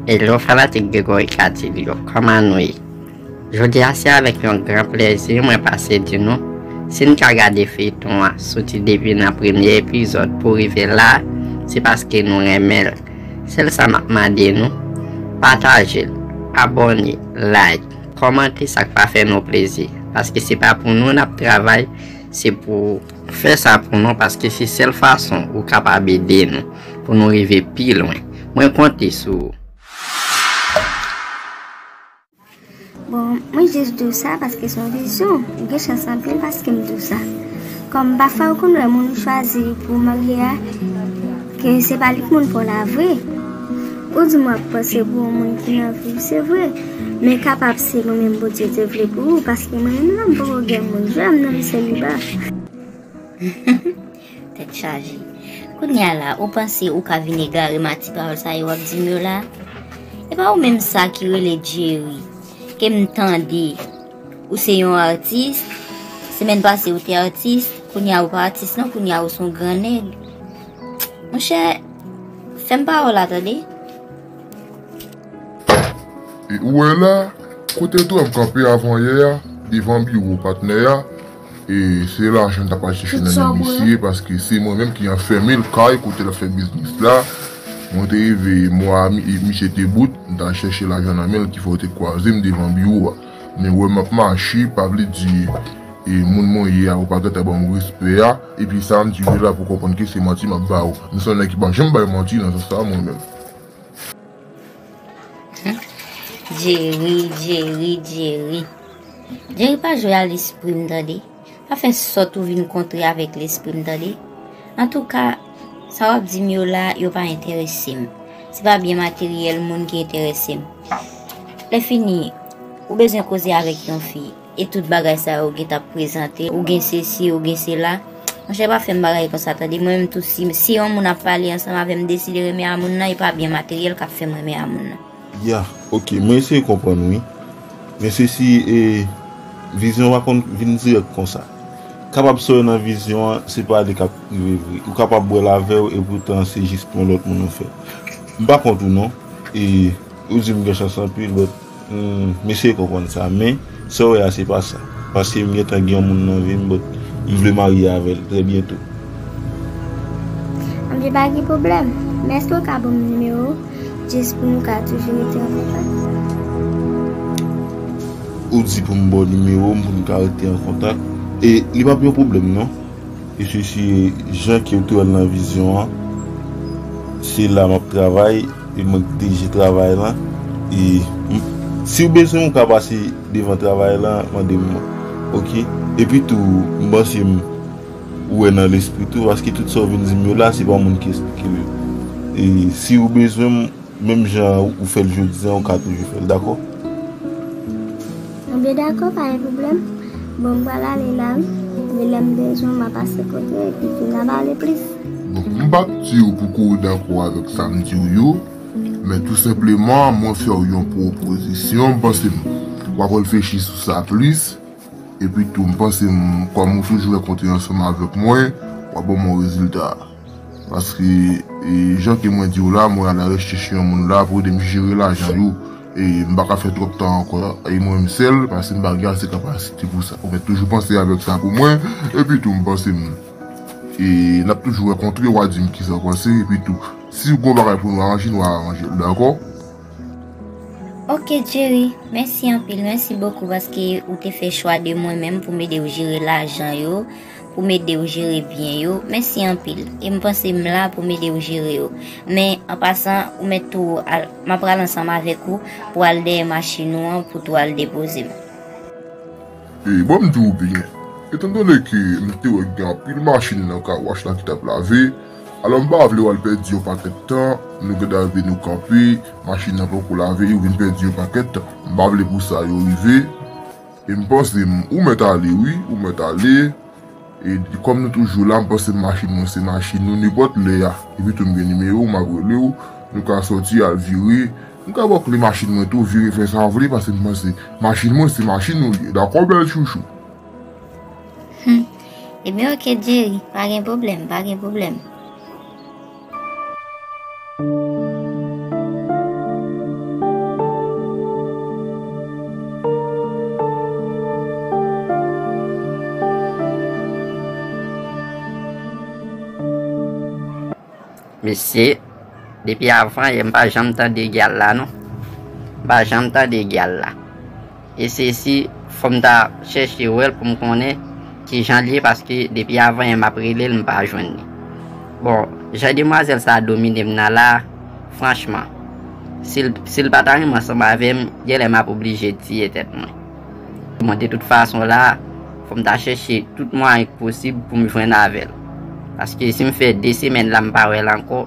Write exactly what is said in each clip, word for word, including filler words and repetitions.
Hello fanatik Gregory Catillo, kòman nou ye? Jodi a se avèk yon gran plèzi mwen pase di nou, si n ka gade feyton an soti depi nan premye epizòd pou rive la, se paske nou renmen l. Sèl sa m ap mande nou, pataje l, abòne, like, kòmante sa k pa fè nou plezi, paske se pa pou nou n ap travay, se pou fè sa pou nou, paske se sèl fason ou kapab ede nou pou nou rive pi lwen. Mwen konte sou ou. Bon, mwen jis di w sa paske se yon vizyon. Ou gen chans anpil paske m di w sa. Kòm pafwa ou konn wè moun ou chwazi pou w marye a, ke se pa li k moun pa w la vre. Ou di m w ap panse pou yon moun ki nan vi w, se vre. Men kapab se mwen menm Bondye te vle pou ou, paske mwen menm la m poko gen moun, jwè m nan vi seliba. Tèt chaje. Kounye a la, ou panse ou ka vin egare m ak ti pawòl sa yo w ap di m yo la? E pa ou menm sa ki rele Jerry, ke m tande ou se yon atis, semèn pase ou te atis, kounye a ou pa atis non, kounye a ou se yon gran nèg. Monchè, fè m pawòl la tande. E ou wè la, kote tou m kanpe avanyè a, devan biwo patnè a, e se lajan m t ap al chèche nan men misye, paske se mwen menm ki anfèmen l kay kote l ap fè biznis la. Mwen te rive, mwa misye te bout, m t al chèche lajan nan men l ki fè w te kwaze m devan biwo a. Men wè m ap mache, pa vle di e moun mwen ye a ou pa gentan ban m respè a, epi sa m di w la pou konprann ke se manti m ap ba w. M se yon nèg ki pa janm bay manti nan sans sa mwen menm. Jerry, Jerry, Jerry. Jerry pa jwe a lespri m tande. Pa fè sòt ou vin kontre avèk lespri m tande. Antouka, sa w ap di m yo la, yo pa enterese m. Se pa byen materyèl moun ki enterese m. Lèfini, ou bezwen koze avèk yon fi. E tout bagay sa yo gen t ap prezante, ou gen sesi, ou gen sela. Monchè pa fè m bagay konsa tande, mwen menm tou si, si yon moun ap pale ansanm avè m deside renmen a moun nan, e pa byen materyèl k ap fè m renmen a moun nan. Ya, ok, mwen eseye konprann wi. Men sesi e vizyon pa konn vin dirèk konsa. Kapab sa w wè nan vizyon an, se pa li k ap rive vre. Ou kapab wè l avè w e poutan se jis pou yon lòt moun ou fè. M pa kont ou non. E ou di m gen chans anpil, but Hmm, m eseye konprann sa, men sa w wè a se pa sa. Paske m gentan gen yon moun nan vi m, but m vle marye avè l trè byento. Anben pa gen pwoblèm. Men èske w ka ban m nimewo w? Jis pou nou ka toujou rete an kontak. Ou di pou m ba w nimewo m pou n ka rete an kontak. E li p ap yon pwoblèm non. E sesi jan ke w te wè l nan vizyon an, se la m ap travay, e mwen k dirije travay lan. E m- si w bezwen m, ou ka pase devan travay lan, mande m mwen. Ok? Epi tou, m panse m ou wè nan lespri tou, paske tout sa w vin di m yo la, se pa moun ki eksplike l yo. E si w bezwen m, Menm jan ou fè l jodi a, ou ka toujou fè l, dakò? Anben dakò, pa gen pwoblèm. Bon, m pral ale la wi. Men lè m bezwen w, m a pase kote w epi tou n a pale plis. Bon, m p ap di w pou ke w dakò avèk sa m di w yo, men tou senpleman, mwen fè w yon pwopozisyon, m panse m w ap reflechi sou sa plis. Epi tou, m panse m, kòm ou toujou renkontre ansanm avèk mwen, w ap ban m yon rezilta. Paske, e, jan ke mwen di w la, mwen alarechèch yon moun la pou ede m jere lajan yo. E m pa ka fè twòp tan ankò, e mwen menm sèl, paske m pa gen ase kapasite pou sa. Ou mèt toujou panse avèk sa pou mwen, epi tou, m panse m, e n ap toujou rankontre, w a di m kisa w panse, epi tou, si w gen yon bagay pou nou aranje, nou aranje l, dakò? Ok Jerry, mèsi anpil, mèsi bokou paske ou te fè chwa de mwen menm pou m ede w jere lajan yo, pou m ede w jere byen yo. Mèsi anpil. E m panse m la pou m ede w jere yo. Men, an pasan, ou mèt tou al, m a pral ansanm avèk ou pou al dèyè machin ou an pou tou al depoze m. E bon, m di w byen, etandone ke m te wè gen anpil machin nan car wash la ki t ap lave, alò m pa vle w al pèdi yon pakèt tan, nou gen dwa rive nou kanpe, machin nan poko lave, ou vin pèdi yon pakèt tan. M pa vle pou sa yo rive. E m panse m, ou mèt ale wi, ou mèt ale. E kòm nou toujou la, m panse m machin mwen se machin nou nenpòt lè a. Epi tou m gen nimewo w, m ap rele w, nou ka sòti al vire. M ka ba w kle machin mwen tou, vire fè sa w vle, paske m panse machin mwen se machin ou l ye. Dakò bèl chouchou? Hmm. Ebyen ok Jerry, pa gen pwoblèm, pa gen pwoblèm. Mesye, depi avan yè m pa janm tande gyal la non. M pa janm tande gyal la. E se si fò m ta chèche wè l pou m konnen kijan l ye, paske depi avan yè m ap rele l, m pa jwenn li. Bon, jan demwazèl sa a domine m nan la, franchman, si l, si l pa ta renmen ansanm avè m, genlè m ap oblije tiye tèt mwen. Bon, de tout fason la, fò m ta chèche tout mwayen k posib pou m jwenn avè l. Paske si m fè de semèn la m pa wè l ankò,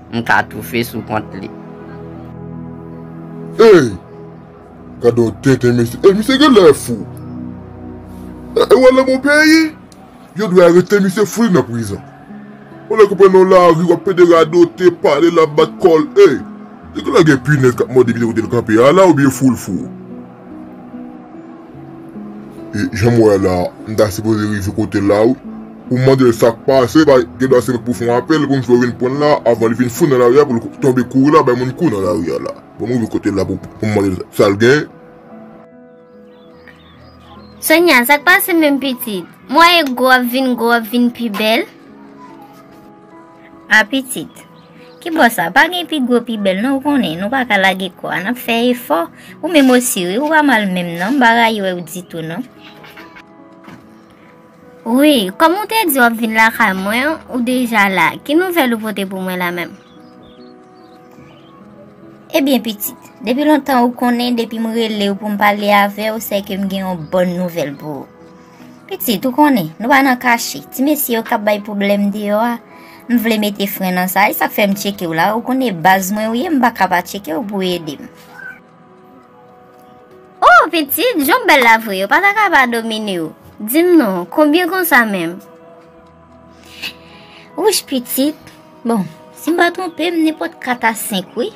m ka toufe sou kont li. Ey! Gade yon tenten mesye. Ey, misye genlè fou. E, e w ale bon peyi? Yo dwe arete misye, fout li nan prizon. Ou lè konprann nan lari, w ap pede radote, pale l ap bat kò l. Ey! Nèg la gen pinèz k ap mòde misye kote l kanpe a la oubyen fout l fou? E jan m wè la, m ta sipoze rive kote l la wi. Pou m mande l sa k pase, pa gen dwa se mwen k pou fè yon apèl pou m fè w vin pran l la, avan li vin fou nan lari a pou l tonbe kouri la, bay moun kou nan lari a la. Bon, m rive kote l la pou, pou m mande l sa l gen. Sonia, sa k pase menm pitit? M wè gwo ap vin gwo, ap vin pi bèl. A pitit, ki bò sa? Pa gen pi gwo pi bèl non, ou konnen, nou pa ka lage kò a, n ap fè efò. Ou menm osi wi, ou pa mal menm non, m pa rayi wè w ditou non. Wi, kòm ou te di w ap vin lakay mwen, ou deja la. Ki nouvèl ou pote pou mwen la menm? Ebyen pitit, depi lontan ou konnen depi m rele w pou m pale avè w, sèke m gen yon bòn nouvèl pou ou. Pitit, ou konnen, nou pa nan kache. Ti mesye yo k ap bay pwoblèm deyò a, m vle mete fren nan sa. E sa k fè m tcheke w la, ou konnen baz mwen ou ye, m pa ka pa tcheke w pou w ede m. Oh, pitit, jan w bèl la vre, yo pa ta ka pa domine w. Di m non, konbyen konsa menm? Wouch pitit, bon, si m pa twonpe m, nenpòt kat a senk wi.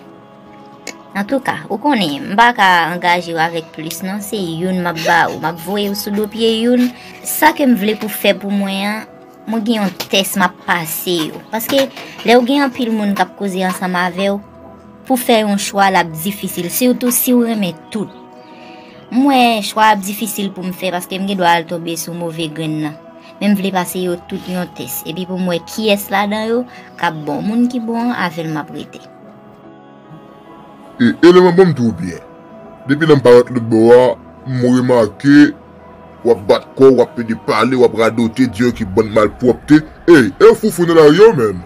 Antouka, ou konnen, m pa ka angaje w avèk plis non, se youn m ap ba ou, m ap voye w sou do pye youn. Sa ke m vle pou fè pou mwen an, mwen gen yon tès m ap pase yo. Paske lè w gen anpil moun k ap koze ansanm avè w, pou fè yon chwa l ap difisil, sitou si w renmen tout. M wè chwa ap difisil pou m fè paske m gen dwa al tonbe sou move grenn nan. Men m vle pase yo tout yon tès, epi pou m wè kiyès ladan yo k ap bon. Moun ki bon an, avè l m ap rete. E, eleman bon m di w byen. Depi lè m parèt lòt bò a, m remake w ap bat kò w, w ap pede pale, w ap radote, di yo ki bann malpwòpte. Ey, e w foufou nan lari yo menm?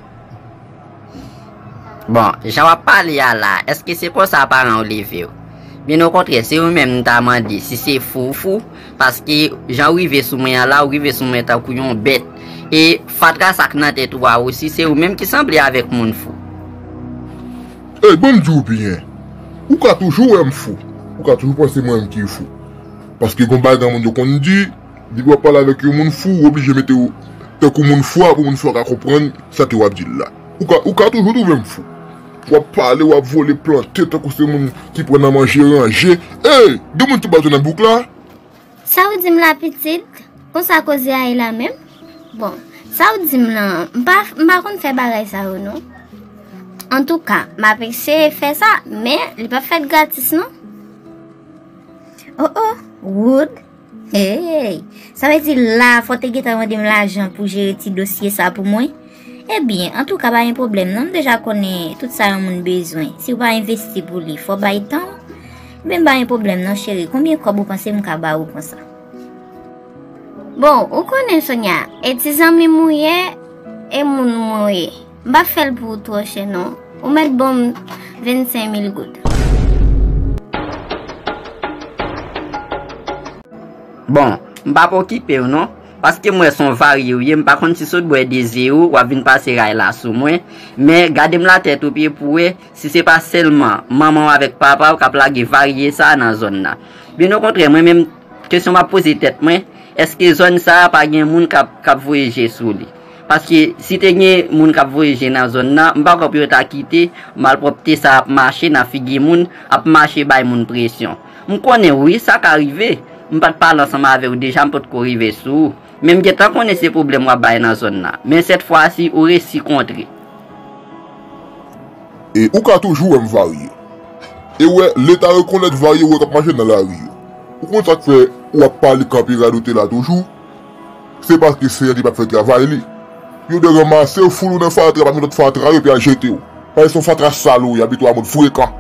Bon, jan w ap pale a la, èske se konsa paran w leve w? Byen okontrè, se ou menm m ta mande si se fou w fou, paske jan w rive sou mwen an la, ou rive sou mwen tankou yon bèt. E fatra sa k nan tèt ou a osi, se ou menm ki sanble avèk moun fou. Ey, ban m di w byen. Ou ka toujou wè m fou. Ou ka toujou panse mwen menm ki fou. Paske gon bagay moun yo konn di, depi w ap pale avèk yon moun fou, ou oblije mete w tankou moun fou a pou moun fou a ka konprann sa ke w ap di l la. Ou ka, ou ka toujou twouve m fou. W ap pale, w ap vole plante tankou se moun ki pran nan manje ranje. Ey, gen moun ki bat w nan bouk la? Sa w di m la pitit? Konsa koze a ye la menm? Bon, sa w di m lan, m pa, m pa konn fè bagay sa yo non. Antouka, m ap eseye fè sa, men li p ap fèt gratis non. Oh oh, Wood. Hey, sa vle di la fò w te gentan mande m lajan pou jere ti dosye sa pou mwen? Ebyen, antouka pa gen pwoblèm non, m deja konnen tout sa yon moun bezwen. Si w pa envesti pou li, fò w bay tan w. Ebyen, pa gen pwoblèm non cheri, konbyen kòb ou panse m ka ba ou konsa? Bon, ou konnen Sonia, e ti zanmi m ou ye, e moun mwen ou ye. M p ap fè l pou ou twò chè non. Ou mèt ban m vennsenk mil goud. Bon, m p ap okipe w non, paske m wè se yon varye w ye, m pa konn si sot bwè de ze ou w ap vin pase ray la sou mwen, men gade m la tèt ou pye pou w wè si se pa sèlman manman w avèk papa w k ap lage varye sa a nan zòn nan. Byen okontrè, mwen menm, kesyon m ap poze tèt mwen, èske zòn sa a pa gen moun k ap, k ap voye je sou li? Paske si te gen moun k ap voye je nan zòn nan, m pa kwè pou yo ta kite malpwòpte sa ap mache nan figi moun, ap mache bay moun presyon. M konnen wi, sa ka rive. M pa t pale ansanm avè w deja, m potko rive sou ou. Men m gentan konnen se pwoblèm w ap bay nan zòn nan. Men sèt fwa si ou resi kontre. E ou ka toujou wè m varye. E wè, leta rekonèt varye w wè k ap mache nan lari yo. Ou konn sa k fè w ap pale kanpe radote la toujou? Se paske Senyè li p ap fè travay li. Yo dwe ranmase w, foule w nan fatra, pa gen lòt fatra, yo, epi al jete w. Paske se yon fatra sal ou ye, abitye a moun frekan.